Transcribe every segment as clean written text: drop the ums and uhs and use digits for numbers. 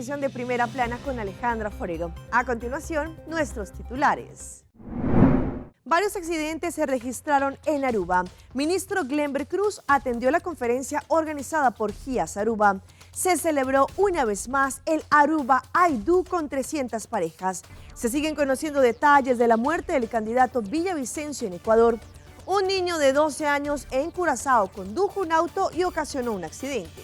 emisión de Primera Plana con Alejandra Forero. A continuación, nuestros titulares. Varios accidentes se registraron en Aruba. Ministro Glenber Cruz atendió la conferencia organizada por GIAS Aruba. Se celebró una vez más el Aruba I Do con 300 parejas. Se siguen conociendo detalles de la muerte del candidato Villavicencio en Ecuador. Un niño de 12 años en Curazao condujo un auto y ocasionó un accidente.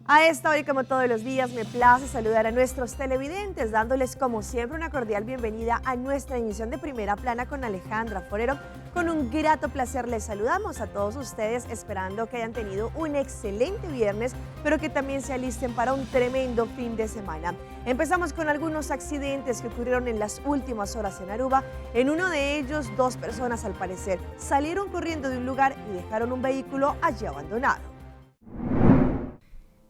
A esta hora y como todos los días me place saludar a nuestros televidentes, dándoles como siempre una cordial bienvenida a nuestra emisión de Primera Plana con Alejandra Forero. Con un grato placer les saludamos a todos ustedes, esperando que hayan tenido un excelente viernes, pero que también se alisten para un tremendo fin de semana. Empezamos con algunos accidentes que ocurrieron en las últimas horas en Aruba. En uno de ellos, dos personas al parecer salieron corriendo de un lugar y dejaron un vehículo allí abandonado.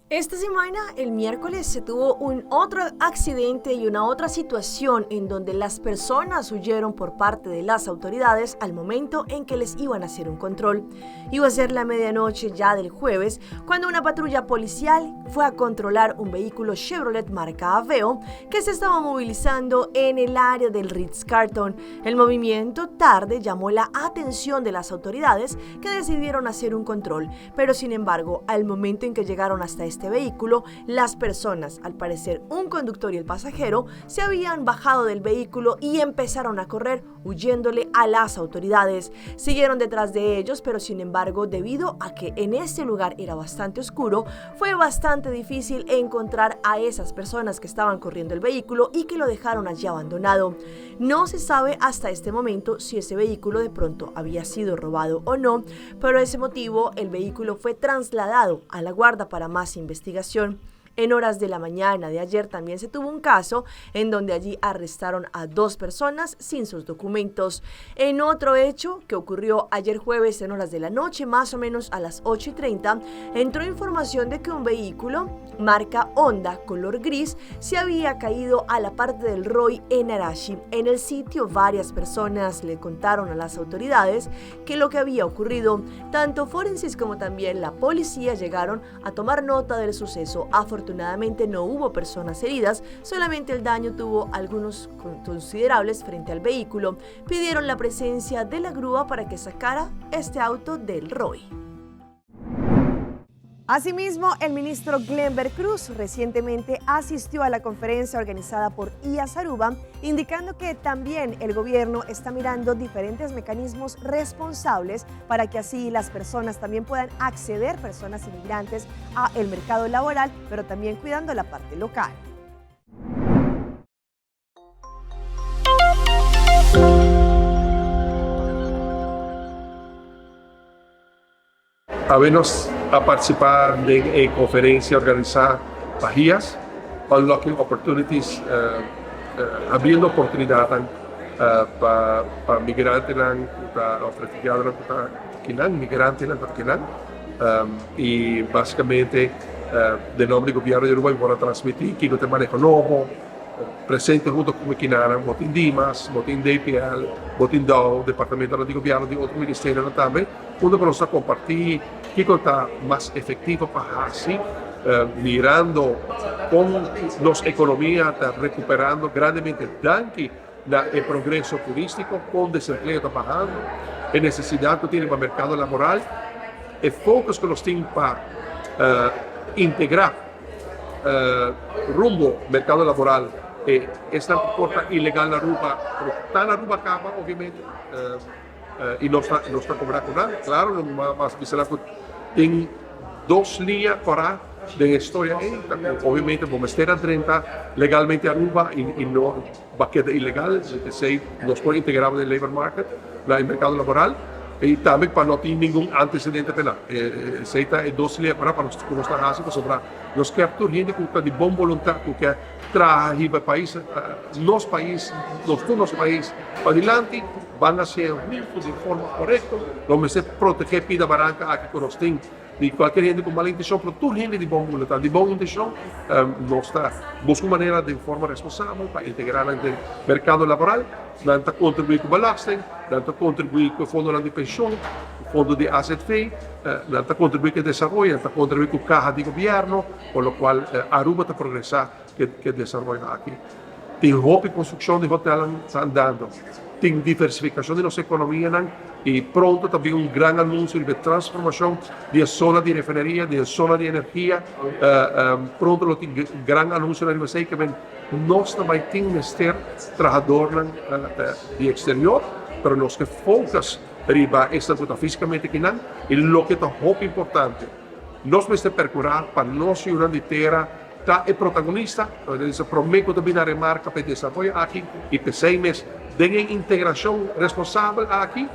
Esta semana, el miércoles, se tuvo un otro accidente y una otra situación en donde las personas huyeron por parte de las autoridades al momento en que les iban a hacer un control. Iba a ser la medianoche ya del jueves cuando una patrulla policial fue a controlar un vehículo Chevrolet marca Aveo que se estaba movilizando en el área del Ritz-Carlton. El movimiento tarde llamó la atención de las autoridades que decidieron hacer un control, pero sin embargo, al momento en que llegaron hasta este vehículo, las personas, al parecer un conductor y el pasajero, se habían bajado del vehículo y empezaron a correr huyéndole a las autoridades. Siguieron detrás de ellos, pero sin embargo, debido a que en ese lugar era bastante oscuro, fue bastante difícil encontrar a esas personas que estaban corriendo el vehículo y que lo dejaron allí abandonado. No se sabe hasta este momento si ese vehículo de pronto había sido robado o no, pero ese motivo el vehículo fue trasladado a la guarda para más investigación. En horas de la mañana de ayer también se tuvo un caso en donde allí arrestaron a dos personas sin sus documentos. En otro hecho que ocurrió ayer jueves en horas de la noche, más o menos a las 8:30, entró información de que un vehículo marca Honda color gris se había caído a la parte del Roy en Arashi. En el sitio varias personas le contaron a las autoridades que lo que había ocurrido. Tanto forenses como también la policía llegaron a tomar nota del suceso. Afortunadamente no hubo personas heridas, solamente el daño tuvo algunos considerables frente al vehículo. Pidieron la presencia de la grúa para que sacara este auto del Roy. Asimismo, el ministro Glenber Cruz recientemente asistió a la conferencia organizada por IAS Aruba, indicando que también el gobierno está mirando diferentes mecanismos responsables para que así las personas también puedan acceder, personas inmigrantes, a el mercado laboral, pero también cuidando la parte local. Awe nos a partisipá den e konferensia organisá pa HIAS, Unlocking Opportunities, habriendo oportunidatnan pa pa migrantenan ku ta òf refugiadonan ku ta kinan, migrantenan ku ta kinan. I basikamente den nòmber di gobièrnu di Aruba mi por a transmití kiko ta e maneho nobo. Presente hunto cu mi kinanan bo tin Dimas, bo tin DPL, bo tin dow, departamentonan di gobierno di otro ministerionan tambe, unda cu nos ta comparti kico ta mas efectivo pa haci mirando con nos economia ta recuperando grandemente danki na e progreso turistico, con desempleo ta bahando, e necesidad cu tin riba mercado laboral, e focus cu nos tin pa integra. Rumbo mercado laboral e esnan cu por ta ilegal na Aruba pero ta na Aruba caba obviamente y nos ta nos ta cobra cu nan claro no mas bisa nan cu tin dos liña cora den e historia ey ta cu obviamente bo mester a drenta legalmente Aruba y no ba keda ilegal esey nos por integra bo den labor market na e mercado laboral y tambe pa no tin ningun antecedente penal. Esey ta e dos ley para pa nos cu nos ta haci pasobra nos kier tur hende cu ta di bon boluntad cu kier traha hiba e pais nos pais nos tur nos pais padilanti ban haci'e hunto di forma corecto lo mester protege pida baranca aki cu nos tin. Di kualker hende ku mal inteshon, pero tur hende di bon boluntad, di bon inteshon, nos ta buska un manera den forma responsabel pa integrá nan den merkado laboral. Nan ta kontribuí ku belasting, nan ta kontribuí ku e fondonan di penshon. Fondo di AZV, nan ta contribui cu e desaroyo, nan ta contribui cu caha di gobierno, por lo cual Aruba ta progresa cu e desaroyo aki. Tin hopi construccion di hotelnan ta andando, tin diversificacion di nos economianan y pronto ta bin un gran anuncio riba e transformacion di e zona di refineria, di e zona di energia, pronto lo tin gran anuncionan riba esey, ke men nos ta bay tin mester trahadornan di exterior, pero nos ke focus riba esnan ku ta físikamente kinan i loke ta hopi importante, nos mester perkurá pa nos yunan di tera ta e protagonista, nos promé ku ta bini a remarka pa e desaroyo aki i p'esei mes den e integrashon responsabel aki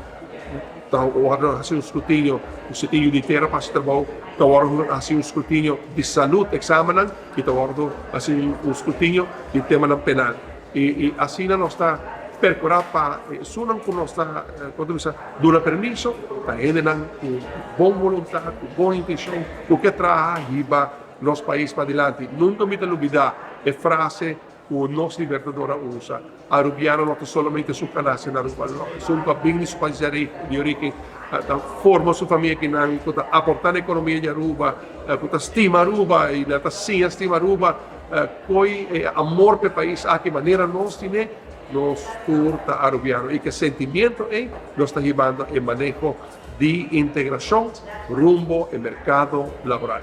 ta wòrdu hasi un skrutinio ku si tin yu di tera pa hasi trabou, ta wòrdu hasi un skrutinio di salud, eksamennan i ta wòrdu hasi un skrutinio di temanan penal. I asina nos ta percura pa esunnan cu nos ta, con ta bisa, duna permiso, ta hendenan cu bon voluntad, cu bon intencion, cu ke traha hiba nos pais padilanti. Nunca mi ta lubida e frase cu nos Libertador a usa, Arubiano no ta solamente esun cu a nace na Aruba, no, esun cu a bin di su pais di origen, ta forma su famia akinan, cu ta aporta na economia di Aruba, cu ta stima Aruba y nan ta siña stima Aruba. Koe e amor p'e pais aki manera nos tine, nos tur ta Arubiano y ke sentimiento ey nos ta hibando e maneho di integracion rumbo e mercado laboral.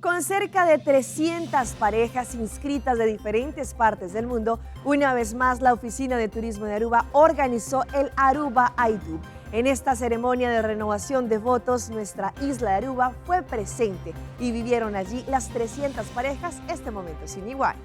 Con cerca de 300 parejas inscritas de diferentes partes del mundo, una vez más la Oficina de Turismo de Aruba organizó el Aruba I Do. En esta ceremonia de renovación de votos, nuestra isla de Aruba fue presente y vivieron allí las 300 parejas este momento sin igual.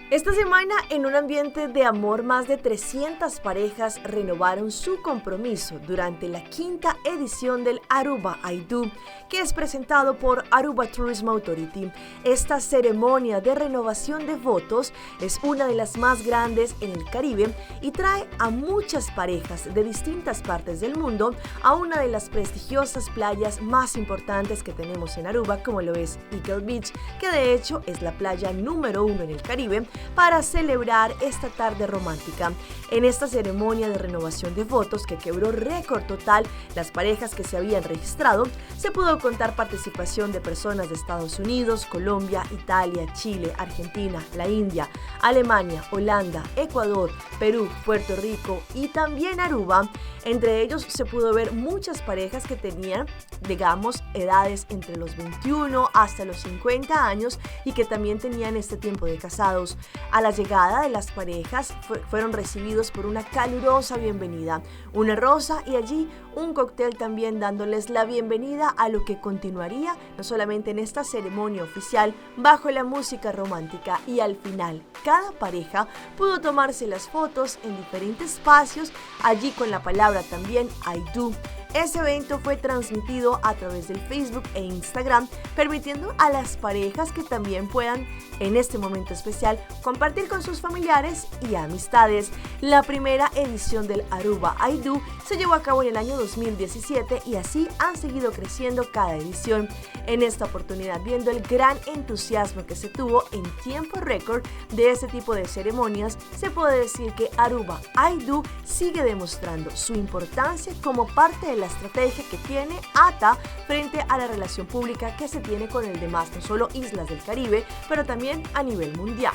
Esta semana, en un ambiente de amor, más de 300 parejas renovaron su compromiso durante la quinta edición del Aruba I Do, que es presentado por Aruba Tourism Authority. Esta ceremonia de renovación de votos es una de las más grandes en el Caribe y trae a muchas parejas de distintas partes del mundo a una de las prestigiosas playas más importantes que tenemos en Aruba, como lo es Eagle Beach, que de hecho es la playa número uno en el Caribe, para celebrar esta tarde romántica. En esta ceremonia de renovación de votos que quebró récord total las parejas que se habían registrado, se pudo contar participación de personas de Estados Unidos, Colombia, Italia, Chile, Argentina, la India, Alemania, Holanda, Ecuador, Perú, Puerto Rico y también Aruba. Entre ellos se pudo ver muchas parejas que tenían, digamos, edades entre los 21 hasta los 50 años y que también tenían este tiempo de casados. A la llegada de las parejas fueron recibidos por una calurosa bienvenida, una rosa y allí un cóctel también dándoles la bienvenida a lo que continuaría no solamente en esta ceremonia oficial bajo la música romántica y al final cada pareja pudo tomarse las fotos en diferentes espacios allí con la palabra también I do. Ese evento fue transmitido a través del Facebook e Instagram, permitiendo a las parejas que también puedan, en este momento especial, compartir con sus familiares y amistades. La primera edición del Aruba I Do se llevó a cabo en el año 2017 y así han seguido creciendo cada edición. En esta oportunidad, viendo el gran entusiasmo que se tuvo en tiempo récord de este tipo de ceremonias, se puede decir que Aruba I Do sigue demostrando su importancia como parte de la estrategia que tiene ATA frente a la relación pública que se tiene con el demás, no solo islas del Caribe, pero también a nivel mundial.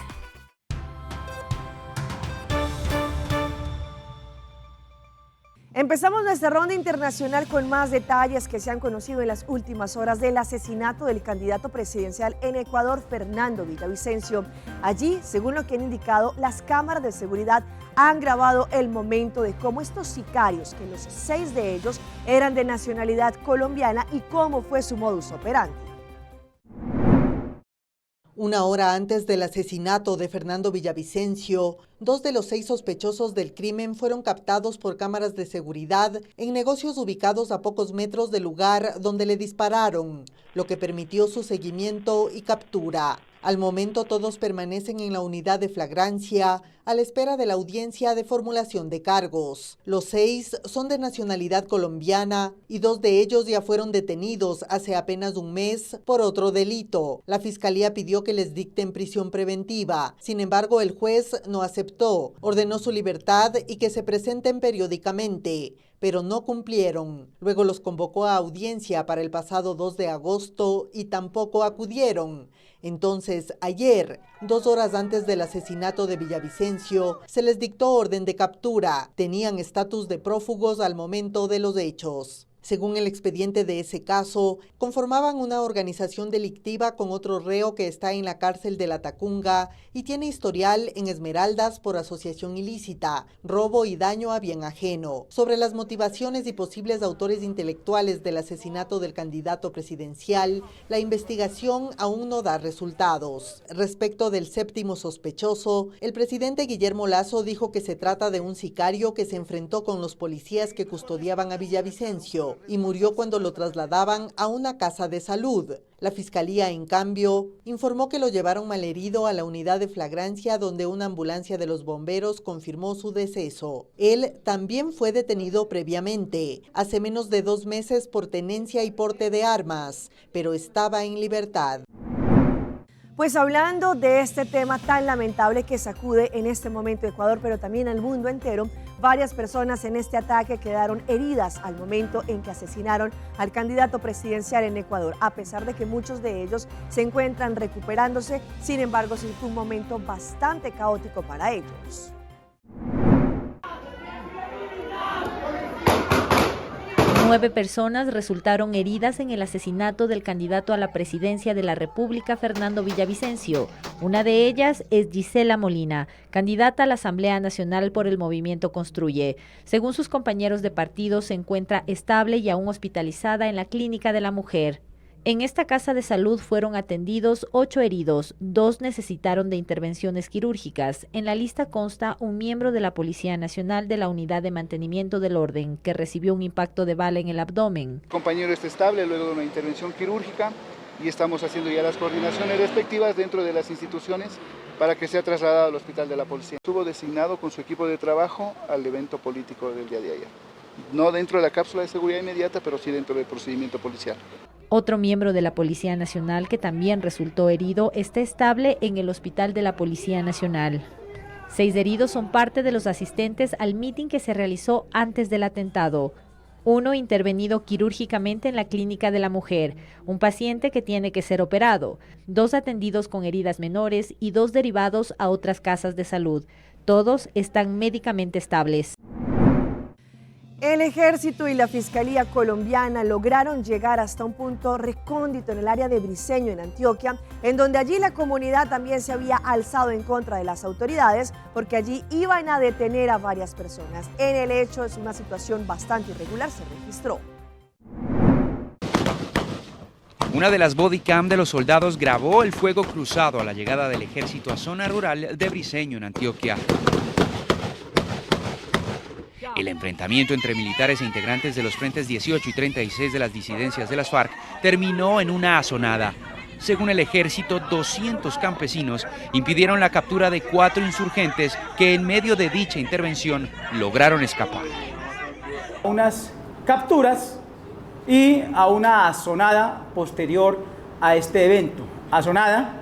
Empezamos nuestra ronda internacional con más detalles que se han conocido en las últimas horas del asesinato del candidato presidencial en Ecuador, Fernando Villavicencio. Allí, según lo que han indicado, las cámaras de seguridad han grabado el momento de cómo estos sicarios, que los seis de ellos eran de nacionalidad colombiana y cómo fue su modus operandi. Una hora antes del asesinato de Fernando Villavicencio, dos de los seis sospechosos del crimen fueron captados por cámaras de seguridad en negocios ubicados a pocos metros del lugar donde le dispararon, lo que permitió su seguimiento y captura. Al momento todos permanecen en la unidad de flagrancia a la espera de la audiencia de formulación de cargos. Los seis son de nacionalidad colombiana y dos de ellos ya fueron detenidos hace apenas un mes por otro delito. La fiscalía pidió que les dicten prisión preventiva. Sin embargo, el juez no aceptó, ordenó su libertad y que se presenten periódicamente pero no cumplieron. Luego los convocó a audiencia para el pasado 2 de agosto y tampoco acudieron. Entonces, ayer, dos horas antes del asesinato de Villavicencio, se les dictó orden de captura. Tenían estatus de prófugos al momento de los hechos. Según el expediente de ese caso, conformaban una organización delictiva con otro reo que está en la cárcel de La Tacunga y tiene historial en Esmeraldas por asociación ilícita, robo y daño a bien ajeno. Sobre las motivaciones y posibles autores intelectuales del asesinato del candidato presidencial, la investigación aún no da resultados. Respecto del séptimo sospechoso, el presidente Guillermo Lasso dijo que se trata de un sicario que se enfrentó con los policías que custodiaban a Villavicencio y murió cuando lo trasladaban a una casa de salud. La fiscalía, en cambio, informó que lo llevaron malherido a la unidad de flagrancia donde una ambulancia de los bomberos confirmó su deceso. Él también fue detenido previamente, hace menos de dos meses por tenencia y porte de armas, pero estaba en libertad. Pues hablando de este tema tan lamentable que sacude en este momento Ecuador, pero también al mundo entero, varias personas en este ataque quedaron heridas al momento en que asesinaron al candidato presidencial en Ecuador, a pesar de que muchos de ellos se encuentran recuperándose, sin embargo, sí fue un momento bastante caótico para ellos. Nueve personas resultaron heridas en el asesinato del candidato a la presidencia de la República, Fernando Villavicencio. Una de ellas es Gisela Molina, candidata a la Asamblea Nacional por el Movimiento Construye. Según sus compañeros de partido, se encuentra estable y aún hospitalizada en la Clínica de la Mujer. En esta casa de salud fueron atendidos ocho heridos, dos necesitaron de intervenciones quirúrgicas. En la lista consta un miembro de la Policía Nacional de la Unidad de Mantenimiento del Orden, que recibió un impacto de bala en el abdomen. El compañero está estable luego de una intervención quirúrgica y estamos haciendo ya las coordinaciones respectivas dentro de las instituciones para que sea trasladado al Hospital de la Policía. Estuvo designado con su equipo de trabajo al evento político del día de ayer. No dentro de la cápsula de seguridad inmediata, pero sí dentro del procedimiento policial. Otro miembro de la Policía Nacional que también resultó herido está estable en el Hospital de la Policía Nacional. Seis heridos son parte de los asistentes al mitin que se realizó antes del atentado. Uno intervenido quirúrgicamente en la clínica de la mujer, un paciente que tiene que ser operado, dos atendidos con heridas menores y dos derivados a otras casas de salud. Todos están médicamente estables. El ejército y la fiscalía colombiana lograron llegar hasta un punto recóndito en el área de Briceño, en Antioquia, en donde allí la comunidad también se había alzado en contra de las autoridades porque allí iban a detener a varias personas. En el hecho es una situación bastante irregular, se registró. Una de las bodycam de los soldados grabó el fuego cruzado a la llegada del ejército a zona rural de Briceño, en Antioquia. El enfrentamiento entre militares e integrantes de los frentes 18 y 36 de las disidencias de las FARC terminó en una asonada. Según el ejército, 200 campesinos impidieron la captura de cuatro insurgentes que en medio de dicha intervención lograron escapar. Unas capturas y a una asonada posterior a este evento. Asonada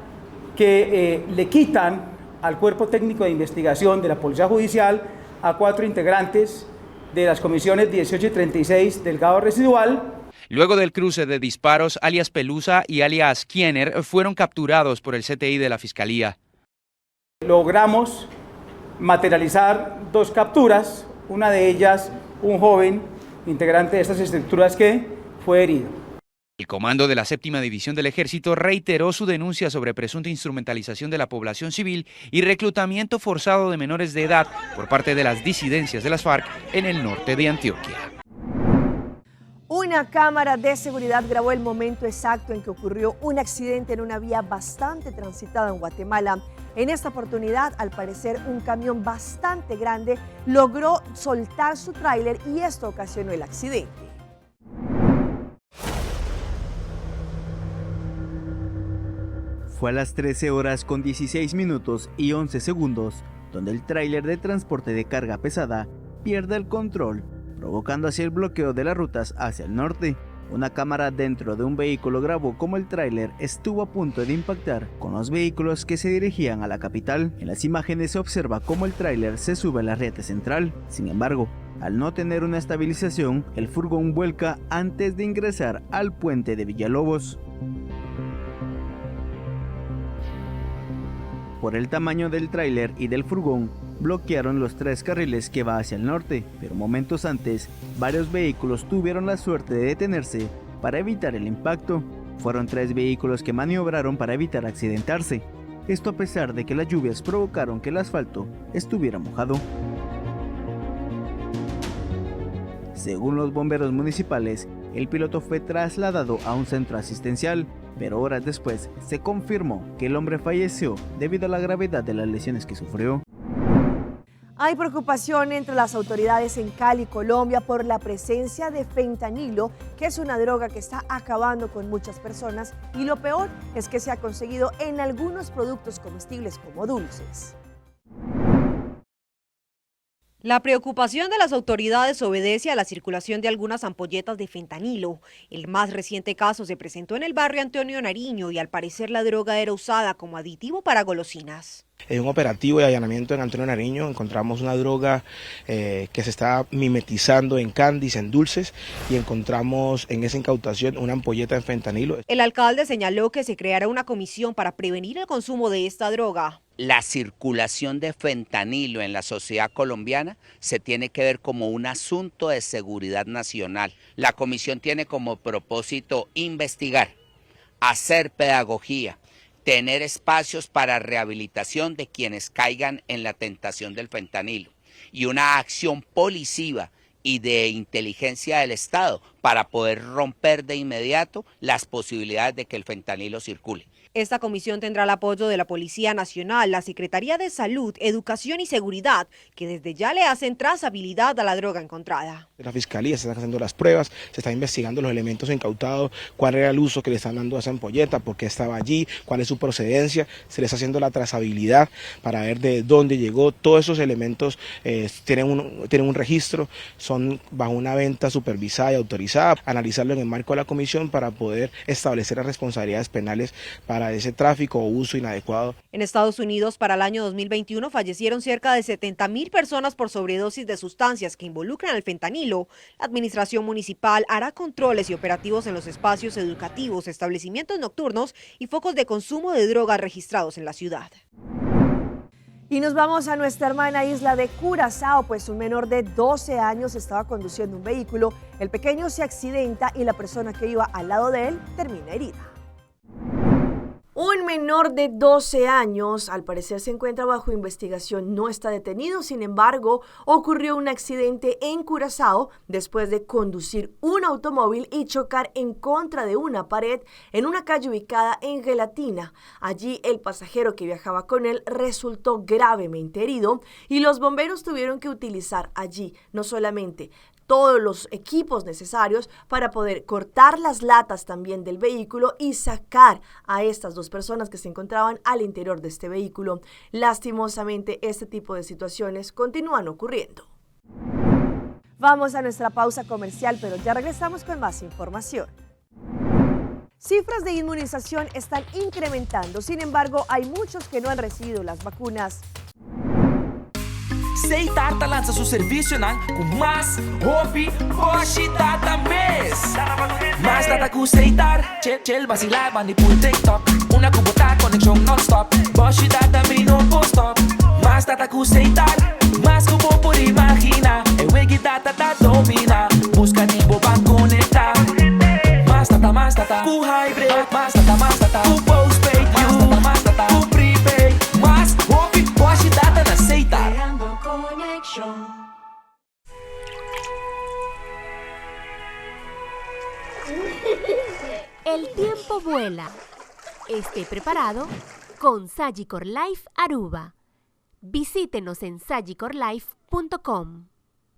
que eh, le quitan al cuerpo técnico de investigación de la Policía Judicial a cuatro integrantes de las comisiones 18 y 36 del GAO residual. Luego del cruce de disparos, alias Pelusa y alias Kiener fueron capturados por el CTI de la Fiscalía. Logramos materializar dos capturas, una de ellas un joven integrante de estas estructuras que fue herido. El comando de la séptima división del ejército reiteró su denuncia sobre presunta instrumentalización de la población civil y reclutamiento forzado de menores de edad por parte de las disidencias de las FARC en el norte de Antioquia. Una cámara de seguridad grabó el momento exacto en que ocurrió un accidente en una vía bastante transitada en Guatemala. En esta oportunidad, al parecer, un camión bastante grande logró soltar su tráiler y esto ocasionó el accidente. Fue a las 13 horas con 16 minutos y 11 segundos donde el tráiler de transporte de carga pesada pierde el control, provocando así el bloqueo de las rutas hacia el norte. Una cámara dentro de un vehículo grabó cómo el tráiler estuvo a punto de impactar con los vehículos que se dirigían a la capital. En las imágenes se observa cómo el tráiler se sube a la red central. Sin embargo, al no tener una estabilización, el furgón vuelca antes de ingresar al puente de Villalobos. Por el tamaño del tráiler y del furgón, bloquearon los tres carriles que va hacia el norte, pero momentos antes, varios vehículos tuvieron la suerte de detenerse para evitar el impacto. Fueron tres vehículos que maniobraron para evitar accidentarse. Esto a pesar de que las lluvias provocaron que el asfalto estuviera mojado. Según los bomberos municipales, el piloto fue trasladado a un centro asistencial, pero horas después se confirmó que el hombre falleció debido a la gravedad de las lesiones que sufrió. Hay preocupación entre las autoridades en Cali, Colombia, por la presencia de fentanilo, que es una droga que está acabando con muchas personas y lo peor es que se ha conseguido en algunos productos comestibles como dulces. La preocupación de las autoridades obedece a la circulación de algunas ampolletas de fentanilo. El más reciente caso se presentó en el barrio Antonio Nariño y al parecer la droga era usada como aditivo para golosinas. En un operativo de allanamiento en Antonio Nariño encontramos una droga eh, que se está mimetizando en candies, en dulces, y encontramos en esa incautación una ampolleta de fentanilo. El alcalde señaló que se creará una comisión para prevenir el consumo de esta droga. La circulación de fentanilo en la sociedad colombiana se tiene que ver como un asunto de seguridad nacional. La comisión tiene como propósito investigar, hacer pedagogía, tener espacios para rehabilitación de quienes caigan en la tentación del fentanilo y una acción policiva y de inteligencia del Estado para poder romper de inmediato las posibilidades de que el fentanilo circule. Esta comisión tendrá el apoyo de la Policía Nacional, la Secretaría de Salud, Educación y Seguridad, que desde ya le hacen trazabilidad a la droga encontrada. La Fiscalía se están haciendo las pruebas, se está investigando los elementos incautados, cuál era el uso que le están dando a esa ampolleta, por qué estaba allí, cuál es su procedencia, se le está haciendo la trazabilidad para ver de dónde llegó. Todos esos elementos eh, tienen, un, tienen un registro, son bajo una venta supervisada y autorizada. Analizarlo en el marco de la comisión para poder establecer las responsabilidades penales para ese tráfico o uso inadecuado. En Estados Unidos, para el año 2021 fallecieron cerca de 70 mil personas por sobredosis de sustancias que involucran al fentanilo. La administración municipal hará controles y operativos en los espacios educativos, establecimientos nocturnos y focos de consumo de drogas registrados en la ciudad. Y nos vamos a nuestra hermana isla de Curazao, pues un menor de 12 años estaba conduciendo un vehículo. El pequeño se accidenta y la persona que iba al lado de él termina herida. Un menor de 12 años, al parecer se encuentra bajo investigación, no está detenido, sin embargo, ocurrió un accidente en Curazao después de conducir un automóvil y chocar en contra de una pared en una calle ubicada en Gelatina. Allí el pasajero que viajaba con él resultó gravemente herido y los bomberos tuvieron que utilizar allí no solamente todos los equipos necesarios para poder cortar las latas también del vehículo y sacar a estas dos personas que se encontraban al interior de este vehículo. Lastimosamente, este tipo de situaciones continúan ocurriendo. Vamos a nuestra pausa comercial, pero ya regresamos con más información. Cifras de inmunización están incrementando, sin embargo, hay muchos que no han recibido las vacunas. Setar ta lansa su servicionan ku mas hopi boshi data mes. Mas data ku Setar, chill chill basilá bandi pul TikTok. Una ku bo ta konekshon non-stop. Boshi data mi no por stop. Mas data ku Setar, mas ku bo por imaginá. E wegi data ta dominá. Buska di bo ban konektá. Mas data, mas data ku hybrid. Mas data, mas data ku postpaid. Mas data, mas data ku prepaid. Mas hopi boshi data na Setar. El tiempo vuela. Esté preparado con Sagicor Life Aruba. Visítenos en sagicorlife.com.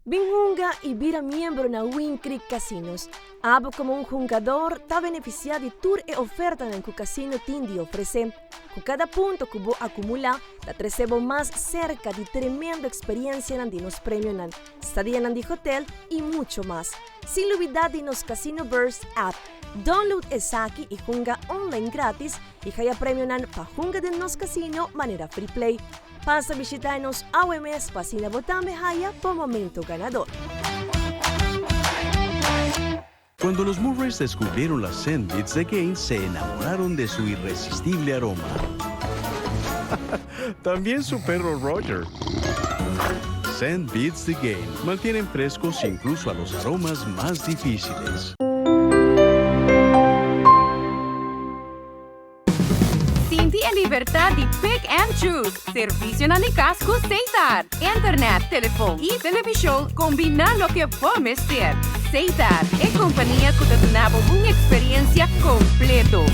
Bin hunga y bira miembro na Wind Creek Casinos. Abo como un hungador ta beneficia di tur e ofertanan cu casino tin di ofrece. Cu cada punto cu bo acumula ta trece bo mas cerca di tremendo experiencianan di nos premionan, stadianan di hotel y mucho mas. Sin lubida di nos Casino Burst app. Download esaki y hunga online gratis y haya premionan pa hunga den nos casino manera free play. Pasa bishita nos awe mes pa asina bo tambe haya bo momento ganador. Cuando los Murrays descubrieron las Zenbits de Gain, se enamoraron de su irresistible aroma. También su perro Roger. Zen Beats the Game mantienen frescos incluso a los aromas más difíciles. Sinti e libertad di pick and choose. Servicionan di cas cu Setar. Internet, telefon y television combina loke bo mester. Setar, e compania cu ta duna bo un experiencia completo.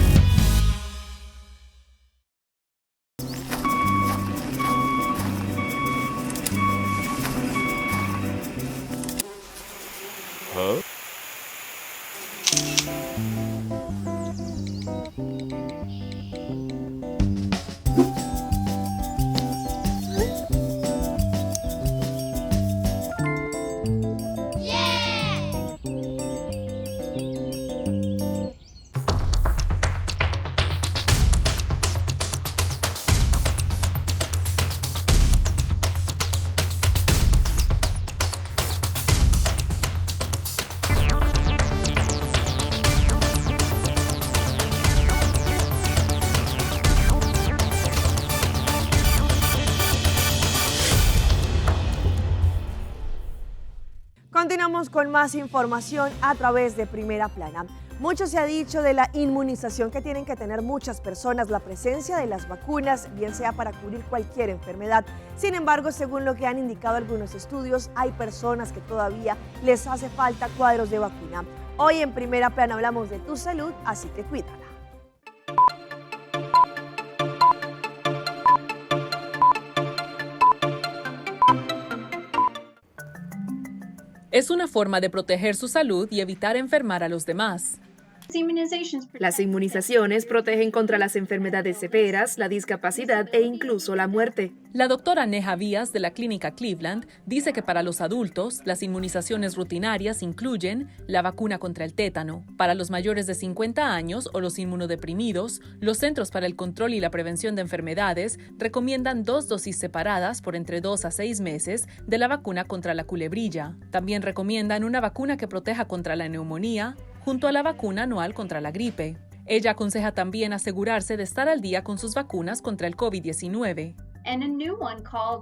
Continuamos con más información a través de Primera Plana. Mucho se ha dicho de la inmunización que tienen que tener muchas personas, la presencia de las vacunas, bien sea para cubrir cualquier enfermedad. Sin embargo, según lo que han indicado algunos estudios, hay personas que todavía les hace falta cuadros de vacuna. Hoy en Primera Plana hablamos de tu salud, así que cuídala. Es una forma de proteger su salud y evitar enfermar a los demás. Las inmunizaciones protegen contra las enfermedades severas, la discapacidad e incluso la muerte. La doctora Neha Vías de la Clínica Cleveland dice que para los adultos, las inmunizaciones rutinarias incluyen la vacuna contra el tétano. Para los mayores de 50 años o los inmunodeprimidos, los Centros para el Control y la Prevención de Enfermedades recomiendan dos dosis separadas por entre 2 a 6 meses de la vacuna contra la culebrilla. También recomiendan una vacuna que proteja contra la neumonía, junto a la vacuna anual contra la gripe. Ella aconseja también asegurarse de estar al día con sus vacunas contra el COVID-19.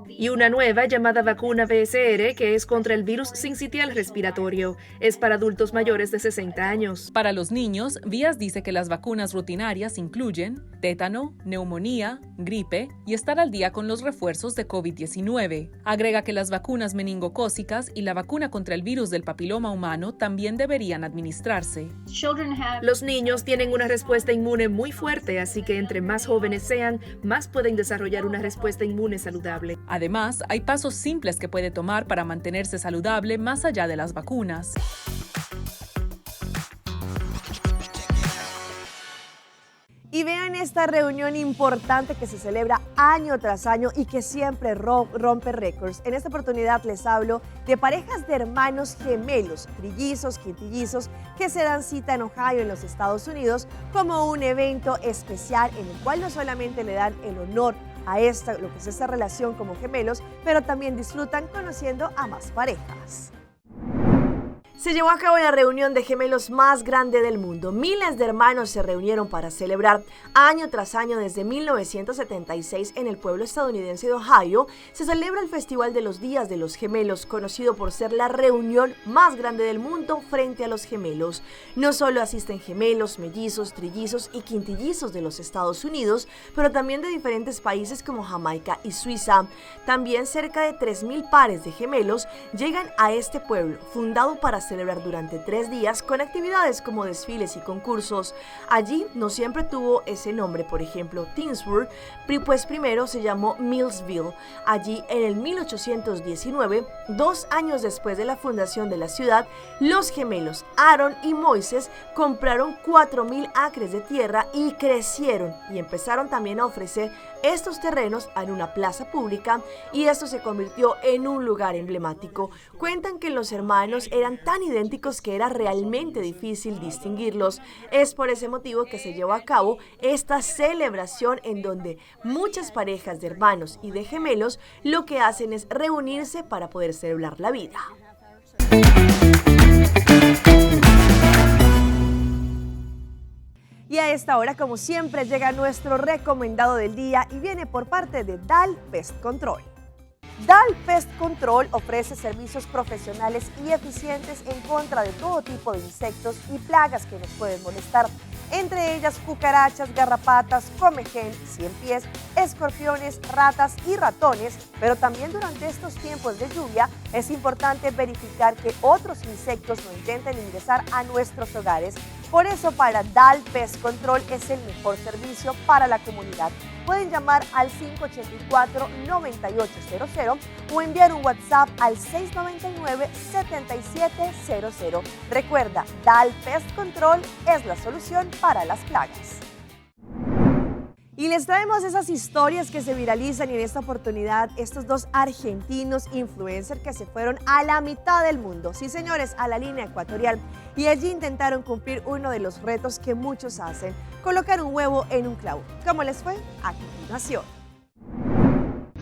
Y una nueva llamada vacuna VSR que es contra el virus sincitial respiratorio. Es para adultos mayores de 60 años. Para los niños, Vías dice que las vacunas rutinarias incluyen tétano, neumonía, gripe y estar al día con los refuerzos de COVID-19. Agrega que las vacunas meningocócicas y la vacuna contra el virus del papiloma humano también deberían administrarse. Los niños tienen una respuesta inmune muy fuerte, así que entre más jóvenes sean, más pueden desarrollar una respuesta inmune saludable. Además, hay pasos simples que puede tomar para mantenerse saludable más allá de las vacunas. Y vean esta reunión importante que se celebra año tras año y que siempre rompe récords. En esta oportunidad les hablo de parejas de hermanos gemelos, trillizos, quintillizos, que se dan cita en Ohio, en los Estados Unidos, como un evento especial en el cual no solamente le dan el honor a esta, lo que es esta relación como gemelos, pero también disfrutan conociendo a más parejas. Se llevó a cabo la reunión de gemelos más grande del mundo. Miles de hermanos se reunieron para celebrar año tras año desde 1976 en el pueblo estadounidense de Ohio. Se celebra el Festival de los Días de los Gemelos, conocido por ser la reunión más grande del mundo frente a los gemelos. No solo asisten gemelos, mellizos, trillizos y quintillizos de los Estados Unidos, pero también de diferentes países como Jamaica y Suiza. También cerca de 3.000 pares de gemelos llegan a este pueblo, fundado para celebrar durante tres días con actividades como desfiles y concursos. Allí no siempre tuvo ese nombre, por ejemplo, Tinsburg, pues primero se llamó Millsville. Allí en el 1819, dos años después de la fundación de la ciudad, los gemelos Aaron y Moises compraron 4.000 acres de tierra y crecieron y empezaron también a ofrecer estos terrenos en una plaza pública y esto se convirtió en un lugar emblemático. Cuentan que los hermanos eran tan idénticos que era realmente difícil distinguirlos. Es por ese motivo que se llevó a cabo esta celebración en donde muchas parejas de hermanos y de gemelos lo que hacen es reunirse para poder celebrar la vida. Y a esta hora, como siempre, llega nuestro recomendado del día y viene por parte de Dal Pest Control. Dal Pest Control ofrece servicios profesionales y eficientes en contra de todo tipo de insectos y plagas que nos pueden molestar, entre ellas cucarachas, garrapatas, comején, cien pies, escorpiones, ratas y ratones, pero también durante estos tiempos de lluvia es importante verificar que otros insectos no intenten ingresar a nuestros hogares. Por eso para Dal Pest Control es el mejor servicio para la comunidad. Pueden llamar al 584-9800 o enviar un WhatsApp al 699-7700. Recuerda, Dal Pest Control es la solución para las plagas. Y les traemos esas historias que se viralizan y en esta oportunidad estos dos argentinos influencers que se fueron a la mitad del mundo, sí señores, a la línea ecuatorial y allí intentaron cumplir uno de los retos que muchos hacen, colocar un huevo en un clavo. ¿Cómo les fue? A continuación.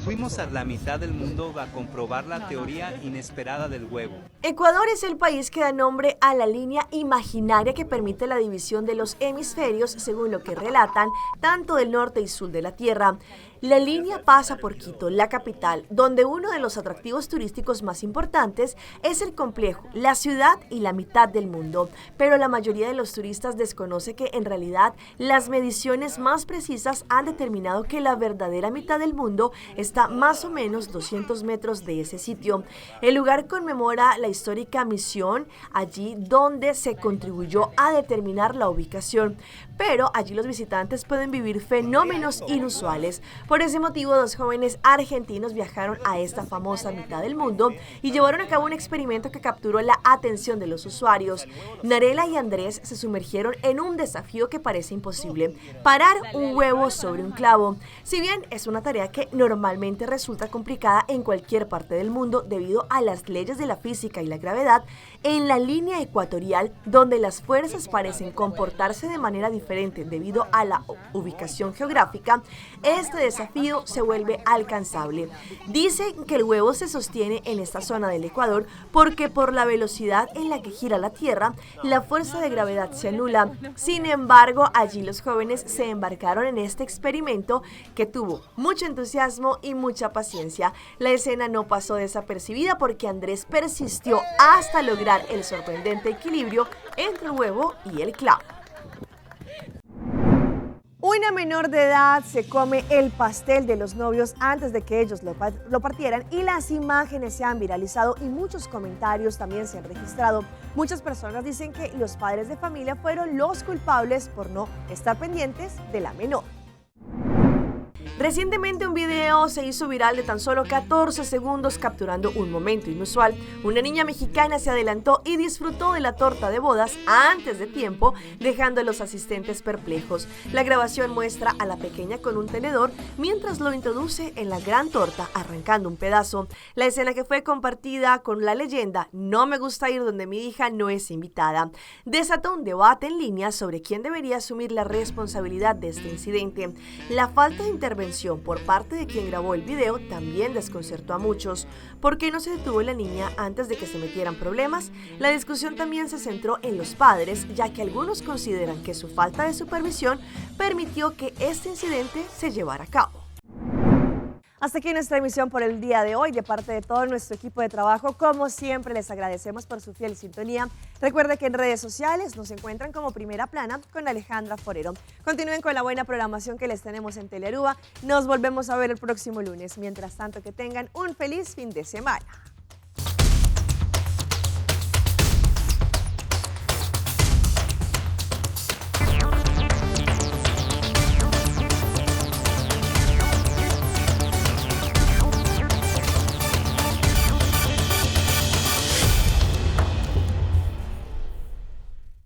Fuimos a la mitad del mundo a comprobar la teoría inesperada del huevo. Ecuador es el país que da nombre a la línea imaginaria que permite la división de los hemisferios, según lo que relatan, tanto del norte y sur de la Tierra. La línea pasa por Quito, la capital, donde uno de los atractivos turísticos más importantes es el complejo, la ciudad y la mitad del mundo. Pero la mayoría de los turistas desconoce que en realidad las mediciones más precisas han determinado que la verdadera mitad del mundo está más o menos 200 metros de ese sitio. El lugar conmemora la histórica misión allí donde se contribuyó a determinar la ubicación. Pero allí los visitantes pueden vivir fenómenos inusuales. Por ese motivo, dos jóvenes argentinos viajaron a esta famosa mitad del mundo y llevaron a cabo un experimento que capturó la atención de los usuarios. Narela y Andrés se sumergieron en un desafío que parece imposible, parar un huevo sobre un clavo. Si bien es una tarea que normalmente resulta complicada en cualquier parte del mundo debido a las leyes de la física y la gravedad, en la línea ecuatorial, donde las fuerzas parecen comportarse de manera diferente debido a la ubicación geográfica, este desafío se vuelve alcanzable. Dicen que el huevo se sostiene en esta zona del Ecuador porque por la velocidad en la que gira la Tierra, la fuerza de gravedad se anula. Sin embargo, allí los jóvenes se embarcaron en este experimento que tuvo mucho entusiasmo y mucha paciencia. La escena no pasó desapercibida porque Andrés persistió hasta lograr el sorprendente equilibrio entre el huevo y el clavo. Una menor de edad se come el pastel de los novios antes de que ellos lo, lo, partieran y las imágenes se han viralizado y muchos comentarios también se han registrado. Muchas personas dicen que los padres de familia fueron los culpables por no estar pendientes de la menor. Recientemente un video se hizo viral de tan solo 14 segundos capturando un momento inusual. Una niña mexicana se adelantó y disfrutó de la torta de bodas antes de tiempo, dejando a los asistentes perplejos. La grabación muestra a la pequeña con un tenedor mientras lo introduce en la gran torta, arrancando un pedazo. La escena que fue compartida con la leyenda No me gusta ir donde mi hija no es invitada, desató un debate en línea sobre quién debería asumir la responsabilidad de este incidente. La falta de intervención por parte de quien grabó el video también desconcertó a muchos. ¿Por qué no se detuvo la niña antes de que se metieran problemas? La discusión también se centró en los padres, ya que algunos consideran que su falta de supervisión permitió que este incidente se llevara a cabo. Hasta aquí nuestra emisión por el día de hoy. De parte de todo nuestro equipo de trabajo, como siempre, les agradecemos por su fiel sintonía. Recuerde que en redes sociales nos encuentran como Primera Plana con Alejandra Forero. Continúen con la buena programación que les tenemos en Telearuba. Nos volvemos a ver el próximo lunes. Mientras tanto, que tengan un feliz fin de semana.